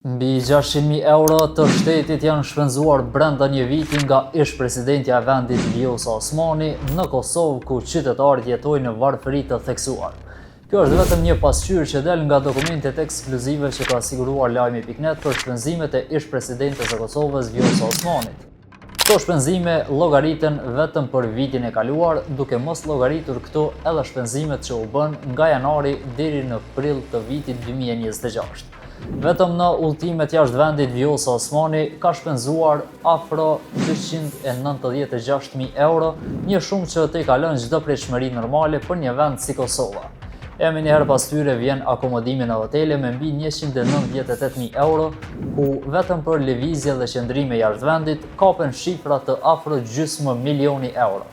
Mbi 600.000 euro të shtetit janë shpenzuar brenda një viti nga ish-presidentja e vendit Vjosa Osmani në Kosovë ku qytetarët jetojnë në varfëri të theksuar. Kjo është vetëm një pasqyrë që del nga dokumentet ekskluzive që ka siguruar lajmi.net për shpenzimet e ish-presidentes së Kosovës Vjosa Osmanit. Këto shpenzime llogariten vetëm për vitin e kaluar, duke mos llogaritur këtu edhe shpenzimet që u bënë nga janari deri në prill të vitit 2026. Vetëm në udhëtimet jashtë vendit Vjosa Osmani ka shpenzuar afro 296.000 euro, një shumë që tejkalon çdo pritshmëri normale për një vend si Kosova. E menjëherë pas tyre vjen akomodimi në hotele me mbi 198.000 euro, ku vetëm për lëvizje dhe qëndrime jashtë vendit kapen shifra të afro gjysmë milioni euro.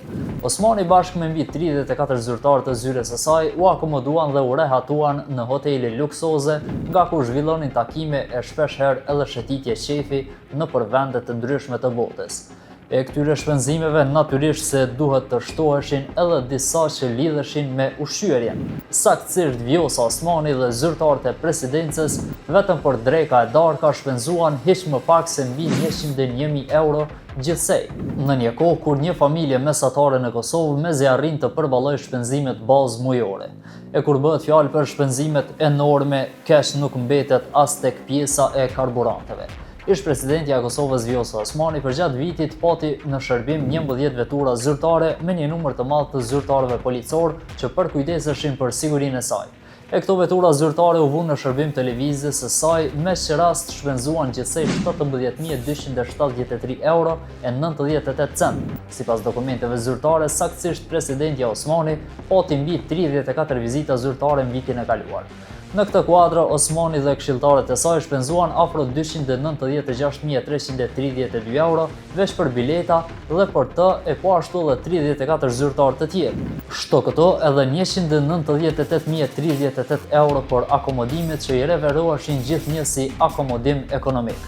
Osmani bashkë me mbi 34 zyrtarë të zyrës së saj u akomoduan dhe u rehatuan në hotele luksoze, nga ku zhvillonin takime e shpeshherë edhe shëtitje qefi nëpër vende të ndryshme të botës. E këtyre shpenzimeve natyrisht se duhet të shtoheshin edhe disa që lidheshin me ushqyerjen. Saktësisht Vjosa Osmani dhe zyrtarët e presidencës vetëm për dreka e darka shpenzuan hiç më pak se mbi 101.000 euro gjithsej. Në një kohë kur një familje mesatare në Kosovë mezi arrin të përballojë shpenzimet bazë mujore. E kur bëhet fjalë për shpenzimet enorme, keq nuk mbetet as tek pjesa e karburanteve. Ish-presidentja e Kosovës Vjosa Osmani përgjatë vitit pati në shërbim 11 vetura zyrtare me një numër të madh të zyrtarëve policorë që përkujdeseshin për sigurinë e saj. E këto vetura zyrtare u vunë në shërbim të lëvizjes së saj, me ç'rast shpenzuan gjithsej 17.273 euro e 98 cent. Sipas dokumenteve zyrtare, saktësisht presidentja Osmani pati mbi 34 vizita zyrtare në vitin e kaluar. Në këtë kuadro, Osmani dhe këshilltarët e saj shpenzuan afro 296.332 euro veç për bileta dhe për të e po ashtu dhe 34 zyrtarë të tjerë. Shto këto edhe 198.038 euro për akomodimet që i referoheshin gjithnjë si akomodim ekonomik.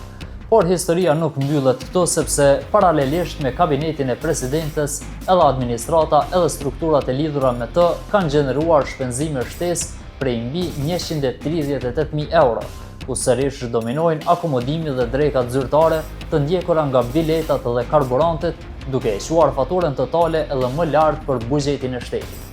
Por historia nuk mbyllet këtu sepse paralelisht me kabinetin e presidentes, edhe administrata edhe strukturat e lidhura me të kanë gjeneruar shpenzime shtesë prej mbi 138.000 euro, ku sërish dominojnë akomodimi dhe drekat zyrtare të ndjekura nga biletat dhe karburantet, duke e çuar faturën totale edhe më lart për buxhetin e shtetit.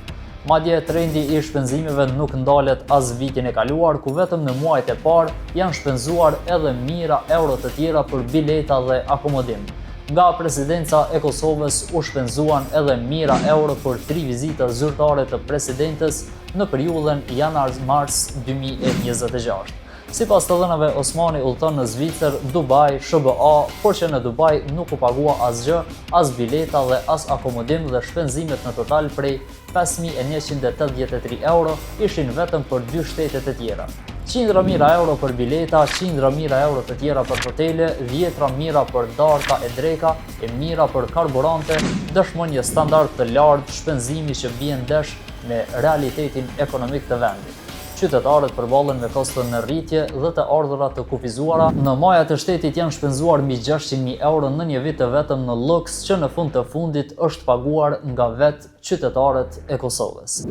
Madje trendi i shpenzimeve nuk ndalet as vitin e kaluar, ku vetëm në muajt e parë janë shpenzuar edhe mijëra euro të tjera për bileta dhe akomodim. Nga presidenca e Kosovës u shpenzuan edhe mijëra euro për tri vizita zyrtare të presidentes në periudhën janar-mars 2026. Sipas të dhënave, Osmani udhëton në Zvicër, Dubai, SHBA, por që në Dubai nuk u pagua asgjë, as bileta dhe as akomodim dhe shpenzimet në total prej 5183 euro ishin vetëm për dy shtetet e tjera. Qindra mijëra euro për bileta, qindra mijëra euro të tjera për hotele, dhjetra mijëra për darka e dreka e mijëra për karburante, dëshmon një standard të lartë shpenzimi që bie ndesh me realitetin ekonomik të vendit. Qytetarët përballen me kosto në rritje dhe të ardhura të kufizuara. Në majat e shtetit janë shpenzuar mbi 600.000 euro në një vit të vetëm në luks që në fund të fundit është paguar nga vetë qytetarët e Kosovës.